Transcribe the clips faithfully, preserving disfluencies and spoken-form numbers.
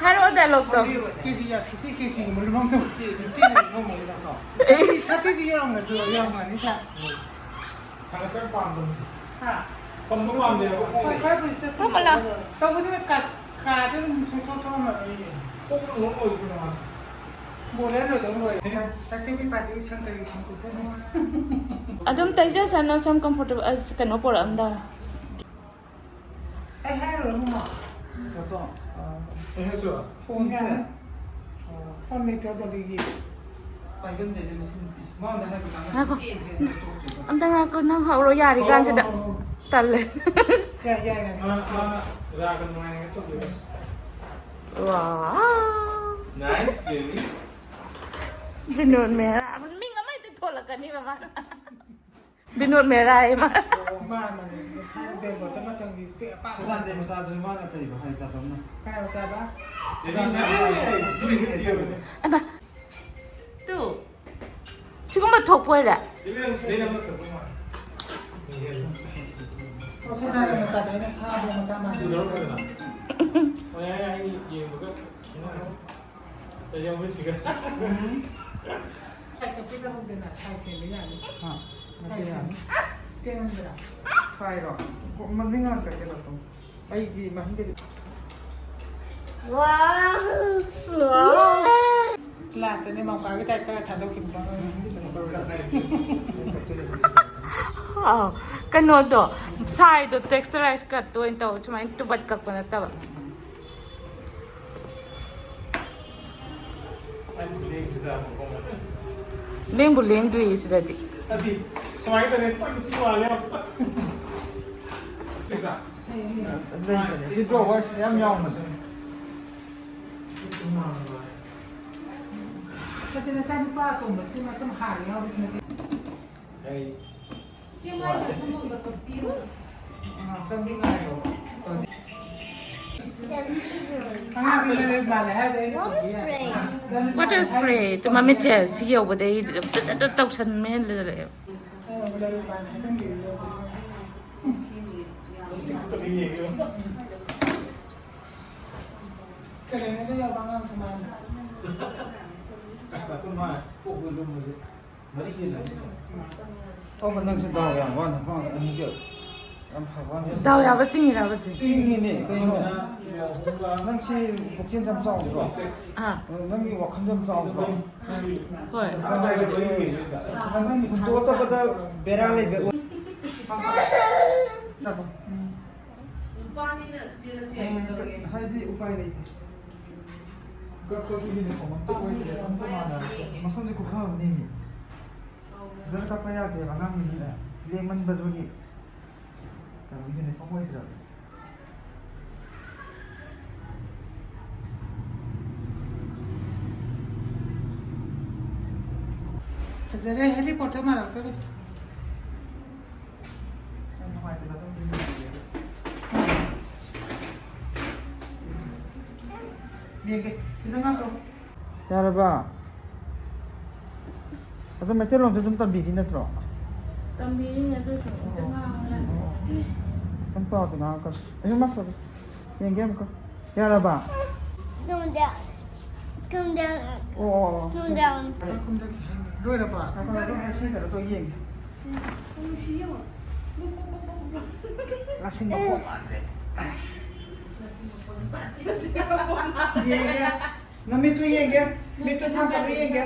ꯍꯥꯏꯔꯛꯑꯣ ꯗꯥꯏꯂꯣꯛꯇꯣ꯫ ꯀꯦ ꯖꯤ ꯌꯥ ꯐꯤꯐꯇꯤ ꯀꯦ ꯖꯤꯒꯨꯝꯕ ꯂꯨꯝꯃꯝꯗꯧ꯫ ꯐꯤꯐꯇꯤꯅ ꯂꯨꯝꯃꯝꯒꯅꯤꯗ ꯀꯣ꯫ ꯊꯥꯔꯇꯤꯗꯤ ꯌꯧꯔꯝꯒꯗ꯭ꯔꯣ? ꯌꯧꯔꯝꯒꯅꯤꯗ꯫ ꯊꯥꯡꯒꯠꯄ ꯌꯥꯝ ꯄꯥꯝꯕꯅꯤ꯫ ꯍꯥ? ꯄꯝꯕ ꯄꯥꯝꯗꯦꯕ꯫ ꯍꯣꯏ, ꯈꯔꯕꯨꯗꯤ ꯆꯠꯄ ꯐꯝꯃ ꯂꯥꯎ꯫ ꯇꯧꯕꯗꯤ ꯀꯥ-, ꯀꯥꯗ ꯑꯗꯨꯝ ꯁꯨꯡꯊꯣꯛ ꯊꯣꯛꯑꯝꯃꯔꯣꯏꯌꯦ꯫ ꯀꯣꯛ ꯂꯣꯡ ꯑꯣꯏꯕꯅꯦ ꯃꯥꯁꯦ꯫ ꯕꯣꯂꯔ ꯂꯣꯏꯗꯧ ꯂꯣꯏꯔꯦ꯫ ꯆꯥꯛꯊꯪꯒꯤ ꯄꯥꯔꯇꯤ ꯁꯪꯀꯔꯤ ꯁꯪꯀꯨꯞꯄꯅꯤ꯫ ꯑꯗꯨꯝ ꯇꯩꯖꯁꯅꯨ, ꯁꯝ ꯀꯝꯐꯣꯔꯇꯦꯕꯜ, ꯑꯁ, ꯀꯩꯅꯣ ꯄꯣꯔꯛꯑꯝꯗꯥꯏ꯫ ꯑꯩ ꯍꯥꯏꯔꯨꯔꯣ ꯃꯃꯥ? ꯀꯩꯅꯣ, ꯑ, ꯀꯩ ꯍꯥꯏꯁꯤꯔꯣ? ꯐꯣꯟꯁꯦ? ꯌꯥꯅꯤ꯫ ꯑ, ꯐꯣꯟ ꯂꯩꯇ꯭ꯔꯣ ꯗꯣꯂꯤꯒꯤ? ꯄꯥꯏꯒꯟꯗꯦꯅꯦ ꯃꯁꯤ ꯅꯨꯄꯤꯁꯦ꯫ ꯃꯉꯣꯟꯗ ꯍꯥꯏꯕ ꯀꯥꯟꯗ ꯉꯥꯏꯈꯣ꯫ ꯆꯦꯟ ꯆꯦꯟ ꯆꯠꯊꯣꯛꯇꯦꯕ꯫ ꯑꯝꯇ ꯉꯥꯏꯈꯣ, ꯅꯪ ꯍꯧꯔꯣ ꯌꯥꯔꯤ ꯀꯥꯟꯁꯤꯗ꯫ ꯍꯧꯔꯣ, ꯍꯧꯔꯣ, ꯍꯧꯔꯣ꯫ ꯇꯜꯂꯦ꯫ ꯌꯥꯏ, ꯌꯥꯏ, ꯌꯥꯏ꯫ ꯃꯥ, ꯃꯥ ꯔꯥꯒ ꯅꯨꯡꯉꯥꯏꯅ ꯇꯧꯕꯤꯔꯣ꯫ ꯋꯥꯎ꯫ Nice, baby. ꯕꯤꯅꯣꯗ ꯃꯦꯍꯔꯥ꯫ ꯃꯤꯡ ꯑꯃ ꯍꯦꯛꯇ ꯊꯣꯜꯂꯛꯀꯅꯤꯕ ꯃꯥꯅ꯫ ꯕꯤꯅꯣꯗ ꯃꯦꯍꯔꯥ ꯍꯥꯏꯌꯦ ꯃꯥ꯫ ꯑꯣ, ꯃꯥꯅꯅꯦ꯫ ꯊꯥꯏꯅ ꯕꯦꯡꯒ꯭ꯂꯣꯔꯗ ꯃꯇꯝꯒꯤ ꯏꯁꯄꯦꯛ ꯑꯄꯥꯛꯄ꯫ ꯁꯗꯥꯅꯟꯗ ꯃꯆꯥꯗꯨꯅ ꯃꯥꯅ ꯀꯔꯤꯕ ꯍꯥꯏ ꯇꯥꯗꯧꯅ? ꯀꯅꯥ ꯃꯆꯥꯕ? ꯁꯗꯥꯅꯟꯗ ꯃꯆꯥꯗꯨꯅ ꯍꯥꯏ ꯇꯥꯗꯧꯅ꯫ ꯑꯃ꯫ ꯇꯨ꯫ ꯁꯤꯒꯨꯝꯕ ꯊꯣꯛꯄ ꯑꯣꯏꯔꯦ꯫ ꯑꯣ, ꯁꯗꯥꯅꯟꯗ ꯃꯆꯥꯗꯣ ꯑꯩꯅ ꯊꯥꯕ ꯃꯆꯥ ꯃꯥꯜꯂꯦ꯫ ꯎꯝ꯫ ꯁꯥꯏ ꯀꯛꯄꯤꯕ ꯍꯧꯗꯅ ꯁꯥꯏ ꯁꯦꯝꯕ ꯌꯥꯅꯤ꯫ ꯑꯥ, ꯁꯥꯏ ꯃꯇꯦꯛ ꯌꯥꯅꯤ꯫ ꯁꯦꯝꯕ꯫ ꯇꯦꯟꯃꯟꯕ꯭ꯔꯥ? ꯁꯥꯏꯔꯣ? ꯃꯅꯤꯡ ꯉꯥꯡ ꯀꯩꯅꯣ ꯇꯧ꯫ ꯑꯩꯗꯤ ꯃꯍꯟꯗꯗꯤ ꯋꯥꯎ! ꯋꯥꯎ! ꯂꯥꯁꯇꯅꯦ ꯃꯧꯀꯥꯒꯤ ꯇꯥꯏꯞꯇ ꯊꯥꯗꯣꯛꯈꯤꯕꯗꯣ ꯑꯉꯥꯡꯁꯤꯡ꯫ ꯑꯥꯎ, ꯀꯩꯅꯣꯗꯣ, ꯁꯥꯏꯗꯣ texturized cut ꯑꯣꯏꯅ ꯇꯧ, ꯁꯨꯃꯥꯏꯅ ꯇꯨꯕꯠ ꯀꯛꯄ ꯅꯠꯇꯕ꯫ ꯂꯦꯡꯕꯨ ꯂꯦꯡꯗ꯭ꯔꯤ ꯁꯤꯗꯗꯤ꯫ ꯑꯗꯤ ꯁꯨꯃꯥꯏꯅ ꯇꯧꯔꯦ, ꯄꯨꯔꯥ ꯅꯨꯄꯤ ꯃꯥꯜꯂꯦ꯫ ꯂꯩꯕꯅꯦ꯫ ꯁꯤ drawer ꯁꯤꯗ ꯌꯥꯝ ꯌꯥꯎꯕꯅꯦ꯫ ꯑꯗꯨ ꯅꯆꯥꯅꯨꯄꯥ ꯑꯇꯣꯝꯕꯁꯤꯃ ꯁꯨꯝ ꯍꯥꯟꯅ ꯌꯥꯎꯔꯤꯁꯤꯅ ꯀꯩ-, ꯑꯩ ꯆꯦ, ꯃꯥꯏ ꯃꯁꯝ ꯑꯝꯇ ꯀꯛꯄꯤꯌꯨ꯫ ꯑꯉꯥꯡꯗꯤ ꯂꯩꯔꯛ ꯃꯥꯜꯂꯦ ꯍꯥꯏꯗꯣ ꯑꯩꯅ ꯀꯧꯕ ꯌꯥꯏ꯫ What is spray? ꯇꯨ ꯃꯃꯤꯠꯁꯦ ꯁꯤ ꯌꯧꯕꯗꯩ ꯇꯧꯁꯟ ꯃꯦꯟ ꯂꯩꯔꯛꯑꯦ꯫ ꯑꯉꯥꯡꯗꯤ ꯂꯩꯔꯛ ꯃꯥꯜꯂꯦ ꯍꯥꯏꯖꯟꯕꯤꯔꯤꯗꯣ꯫ ꯂꯩꯅꯗ ꯌꯥꯕ ꯑꯉꯥꯡꯁꯨ ꯃꯥꯅꯤ꯫ ꯑꯁ ꯑꯗꯨ ꯃꯥ ꯀꯣꯛ ꯂꯨꯝꯕꯁꯦ ꯃꯔꯤ ꯍꯦꯜꯂꯦ꯫ ꯑꯧꯕ ꯅꯪꯁꯨ ꯗꯥꯎ ꯌꯥꯝ ꯋꯥꯅ ꯐꯪꯉꯒ ꯑꯅꯤꯒ ꯌꯥꯝ ꯐꯕ ꯋꯥꯅꯤ꯫ ꯗꯥꯎ ꯌꯥꯕ ꯆꯤꯡꯉꯤꯔꯕ ꯆꯦ? ꯆꯤꯡꯉꯤꯅꯦ ꯀꯩꯅꯣ? ꯅꯪꯁꯤ ꯄꯨꯛꯆꯦꯜ ꯌꯥꯝ ꯆꯥꯎꯗ꯭ꯔꯣ? ꯑꯥ ꯅꯪꯒꯤ ꯋꯥꯈꯜ ꯌꯥꯝ ꯆꯥꯎꯗ꯭ꯔꯣ? ꯍꯣꯏ꯫ ꯅꯪ ꯍꯨꯟꯗꯣꯛꯑ ꯆꯠꯄꯗ ꯕꯦꯔꯥ ꯂꯩꯕ ꯑꯣꯏ꯫ ꯅꯨꯄꯥꯅꯤꯅ ꯆꯦꯜꯂꯁꯨ ꯌꯥꯏ ꯀꯩꯗꯧꯔꯒꯦ? ꯍꯥꯏꯗꯤ ꯎꯄꯥꯏ ꯂꯩꯇꯦ꯫ ꯀꯛꯄꯁꯨ ꯌꯨꯅꯤꯐꯣꯔꯝ ꯑꯝꯇ ꯑꯣꯏꯗ꯭ꯔꯦ ꯑꯝꯇ ꯃꯥꯟꯅꯔꯦ꯫ ꯃꯁꯝꯁꯦ ꯈꯨꯐ ꯑꯃꯅꯦꯃꯤ꯫ ꯐꯖꯅ ꯀꯛꯄ ꯌꯥꯗꯦꯕ ꯑꯉꯥꯡꯅꯤꯅꯅꯦ꯫ ꯂꯦꯡꯃꯟꯕꯗꯨꯒꯤ ꯀꯩꯅꯣ ꯌꯨꯅꯤꯐꯣꯔꯝ ꯑꯣꯏꯗ꯭ꯔꯕ꯫ ꯐꯖꯔꯦ, ꯍꯦꯂꯤꯀꯣꯞꯇꯔ ꯃꯥꯜꯂꯛꯇꯣꯔꯦ꯫ ꯌꯥꯝ ꯅꯨꯡꯉꯥꯏꯇꯦꯗ ꯑꯗꯨꯝ ꯌꯦꯡꯒꯦ꯫ ꯁꯤꯗ ꯉꯥꯛꯇꯪ꯫ ꯌꯥꯔꯕ? ꯑꯗꯨ ꯃꯩꯇꯩꯂꯣꯟꯗ ꯑꯗꯨꯝ ꯇꯝꯕꯤꯔꯤ ꯅꯠꯇ꯭ꯔꯣ? ꯇꯝꯕꯤꯔꯤꯅꯦ ꯑꯗꯨꯁꯨ ꯑꯝꯇ ꯉꯥꯡꯉꯨ ꯌꯥꯗꯦ꯫ ꯈꯤꯇꯪ ꯆꯥꯎꯗ ꯉꯥꯡꯉꯛꯀꯅꯨ꯫ ꯑꯩꯁꯨ ꯃꯁꯛ ꯌꯦꯡꯒꯦ ꯑꯃꯨꯛꯀ꯫ ꯌꯥꯔꯕ? Come down. Come down. ꯑꯣ ꯑꯣ ꯑꯣ꯫ Come down. ꯆꯥꯛꯈꯨꯝꯗ ꯀꯤꯍꯟꯕ꯫ ꯂꯣꯏꯔꯕ? ꯉꯥꯏꯈꯣ ꯉꯥꯏꯈꯣ ꯑꯩ ꯁꯤ ꯀꯩꯅꯣ ꯇꯧ ꯌꯦꯡꯒꯦ꯫ ꯅꯨꯡꯁꯤ ꯌꯦꯡꯉꯣ꯫ ꯂꯥꯁꯤꯡ ꯃꯈꯣꯡ ꯃꯥꯟꯗꯦ꯫ ꯌꯦꯡꯒꯦ꯫ ꯅꯃꯤꯠꯇꯨ ꯌꯦꯡꯒꯦ꯫ ꯃꯤꯠꯇꯨ ꯊꯥꯡꯒꯠꯂꯨ ꯌꯦꯡꯒꯦ꯫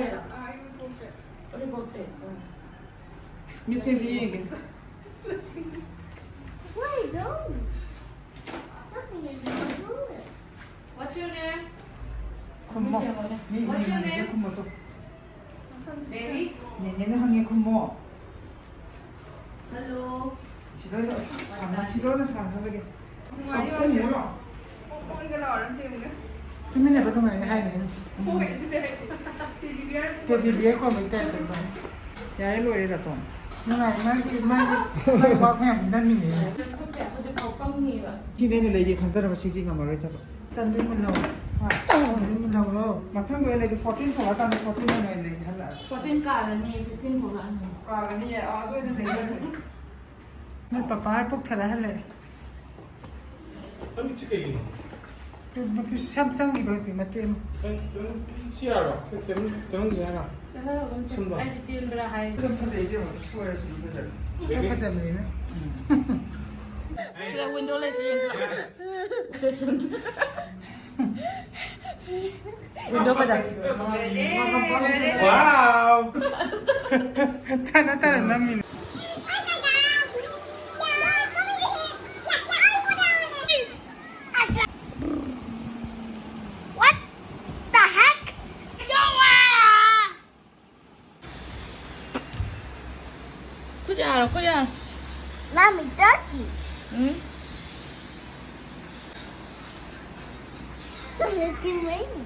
ꯎꯔꯤꯄꯣꯛꯁꯦ꯫ ꯃꯤꯠꯁꯦ ꯑꯝꯇ ꯌꯦꯡꯒꯦ꯫ Where are you going? Something is not good. What's your name? ꯈꯨꯝꯃꯣ꯫ ꯃꯤ ꯃꯤ ꯃꯤꯁꯦ ꯈꯨꯝꯃꯣ ꯇꯨ꯫ Baby. ꯅꯦꯅꯦꯅ ꯍꯪꯉꯦ ꯈꯨꯝꯃꯣ꯫ Hello. ꯁꯤꯗ ꯑꯣꯏꯅ ꯁꯥꯟꯅ-, ꯁꯤꯗ ꯑꯣꯏꯅ ꯁꯥꯟꯅꯍꯜꯂꯒꯦ꯫ ꯈꯨꯝꯃꯣ ꯂꯥꯛꯑꯣ꯫ ꯇꯨꯃꯤꯟꯅꯕ ꯅꯨꯡꯉꯥꯏꯅꯤ ꯍꯥꯏꯅꯦ ꯑꯩꯅ꯫ ꯇꯦꯗꯤ ꯕꯤꯌꯔ ꯈꯣꯡꯕꯒꯤ ꯇꯥꯏꯞꯇ ꯇꯧ꯫ ꯌꯥꯔꯦ ꯂꯣꯏꯔꯦ ꯗꯥꯇꯣꯟ꯫ ꯅꯨꯡꯉꯥꯏ ꯃꯥꯒꯤ ꯃꯥꯒꯤ ꯃꯥꯒꯤ ꯋꯥꯛ ꯃꯌꯥꯝꯁꯤ ꯅꯝꯃꯤꯅꯦ꯫ ꯈꯨꯠꯁꯦ ꯍꯧꯖꯤꯛꯐꯥꯎ ꯄꯪꯉꯤꯕ꯫ ꯁꯤꯗꯤ ꯑꯩꯅ ꯂꯩꯒꯦ ꯈꯟꯖꯔꯕ ꯁꯤꯗꯤ ꯉꯝꯃꯔꯣꯏ ꯊꯕꯛ꯫ ꯆꯟꯗꯤ ꯃꯨꯜꯍꯧ꯫ ꯆꯟꯗꯤ ꯃꯨꯜꯍꯧꯔꯣ꯫ ꯃꯊꯪꯗ ꯑꯣꯏꯅ ꯂꯩꯒꯦ ꯐꯣꯔꯇꯤꯟ ꯊꯣꯛꯂꯛꯑꯀꯥꯟꯗ ꯐꯣꯔꯇꯤꯟ ꯑꯣꯏꯅ ꯂꯩꯒꯦ ꯍꯜꯂꯛꯑꯒꯦ꯫ ꯐꯣꯔꯇꯤꯟ ꯀꯥꯔꯅꯤ, ꯐꯤꯐꯇꯤꯟ ꯊꯣꯛꯂꯛꯑꯅꯤ꯫ ꯀꯥꯔꯅꯤꯌꯦ ꯑꯥ ꯑꯗꯨ ꯑꯣꯏꯅ ꯂꯩꯖꯔꯒꯦ꯫ ꯅꯣꯏ ꯄꯄꯥ ꯍꯣꯏ ꯄꯨꯛ ꯊꯜꯂ ꯍꯜꯂꯛꯑꯦ꯫ ꯅꯪꯒꯤ ꯁꯤ ꯀꯩꯒꯤꯅꯣ? ꯅꯨꯄꯤꯁꯨ ꯌꯥꯝ ꯆꯪꯈꯤꯕ ꯍꯧꯖꯤꯛ ꯃꯇꯦꯛ ꯑꯃ꯫ ꯁꯤ ꯌꯥꯔꯣ? ꯇꯦꯝ-, ꯇꯦꯝꯍꯟꯁꯦ ꯍꯥꯏꯔꯣ? ꯁꯝꯗꯣ꯫ ꯑꯩꯗꯤ ꯇꯦꯟꯕ꯭ꯔꯥ ꯍꯥꯏ꯫ ꯑꯗꯨꯝ ꯐꯖꯩ ꯏꯕꯦꯝꯃ, ꯁꯣꯏꯔꯁꯨ ꯑꯗꯨꯝ ꯐꯖꯩ꯫ ꯁꯛ ꯐꯖꯕꯅꯤꯅ꯫ ꯁꯤꯗ ꯋꯤꯟꯗꯣ ꯂꯩꯁꯤ ꯌꯦꯡꯁꯤ꯫ ꯁ꯭ꯇꯦꯁꯟ꯫ ꯋꯤꯟꯗꯣ ꯐꯖꯕ꯫ ꯋꯥꯎ! ꯇꯥꯅ ꯇꯥꯅ ꯅꯝꯃꯤꯅꯦ꯫ What the heck? ꯈꯨꯠ ꯌꯥꯔꯣ, ꯈꯨꯠ ꯌꯥꯔꯣ꯫ Mommy, dirty. Um? So it's getting rainy.